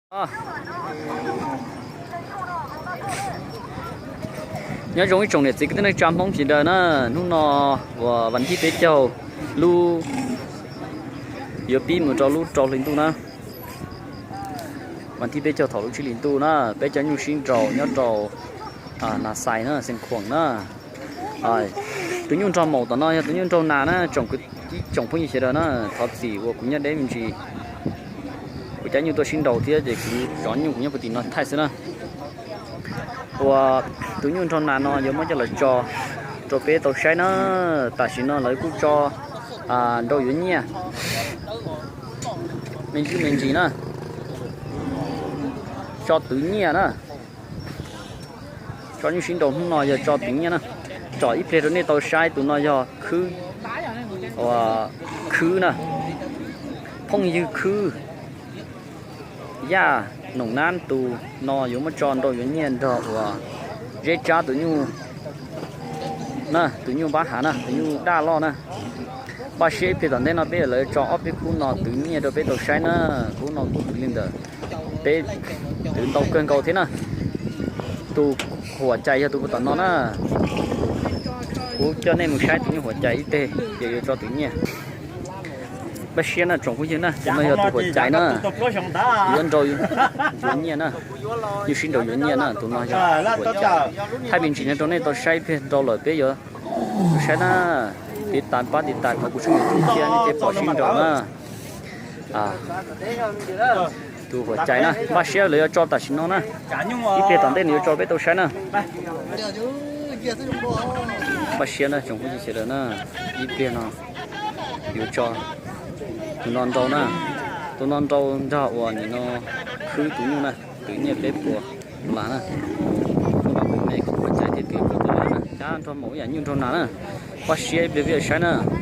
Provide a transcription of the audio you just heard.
Nyob zoo ib tsoom niam txiv kwv tij neej tsa Hmoob sawv daws na, hnub no uas vas thib peb caug lub, yuav pib mus rau lub rau hli ntuj na, vas thib peb caug thaum lub tsib hli ntuj na, peb cov nyuj sib nraus nyob rau Nas Xais na, Xeev Khuam na. Tus nyuj nraug maum tom no yog tus nyuj nraug nas na, tsoom kwv tij tsoom phooj ywg sawv daws na, thov txim uas kuv nyob deb me ntsis, kuv cab nyuj tuaj sib nraus thiab ces kuv zov nyuj kuv nyob puag tim no thaij xwb na. Uas tus nyuj nraug nas no yuav muab coj los tso rau peb tau saib na. Tam sim no lawv kuj tso nrau yuav nyiaj me ntsis me ntsis na, tso twv nyiaj na. Tso nyuj sib nraus hnub no yog tso twv nyiaj na. Tsom ib pliag rau nej tau saib, tus no yog khwb, khwb na, phooj ywg khwb Yaj Noom Nab, tus no yuav muab tso nrau yuav nyiaj nrog uas Zeb Tsab tus nyuj na, tus nyuj npab hav na, tus nyuj daj loj na. Npaj siab ib pliag tom ntej no peb lawv tso ob peb khub no twv nyiaj rau peb tau saib na. Khub no kuj twv li ntawm, peb twv ntau kawg nkaus thiab na. Tus huam cais yog tus puag tom no na. Kuv coj nej mus saib tus nyuj huam cais ib teg ces yuav tso twv nyiaj. Npaj siab na tsoom phooj ywg na, tus no yog tus huam cais na, yuav nrau yuav nyiaj na, nyuj sib nrau yuav nyiaj na, tus no yog huam cais. Thaij me ntsis no rau nej tau saib ib pliag nrau lawm peb yuav saib na. Tiv tas pab tiv tas thov kuv tshooj YouTube thiab nej thiaj pom sib nraus na. Tus huam cais na, npaj siab lawv yuav tso tam sim no na, ib pliag tom ntej nws yuav tso peb tau saib na. Npaj siab na tsoom phooj ywg sawv daws na, ib pliag no yuav tso tus no nrau na, tus no nrau nrog uas nim no khwb tus nyuj na, twv nyiaj peb puas las na. Hnub no kuv me kuv huam cais thiab twv kuv tus nyuj na, cab nrog maum ib yam nyuj nraug nas na. Npaj siab ib pliag peb yuav saib na.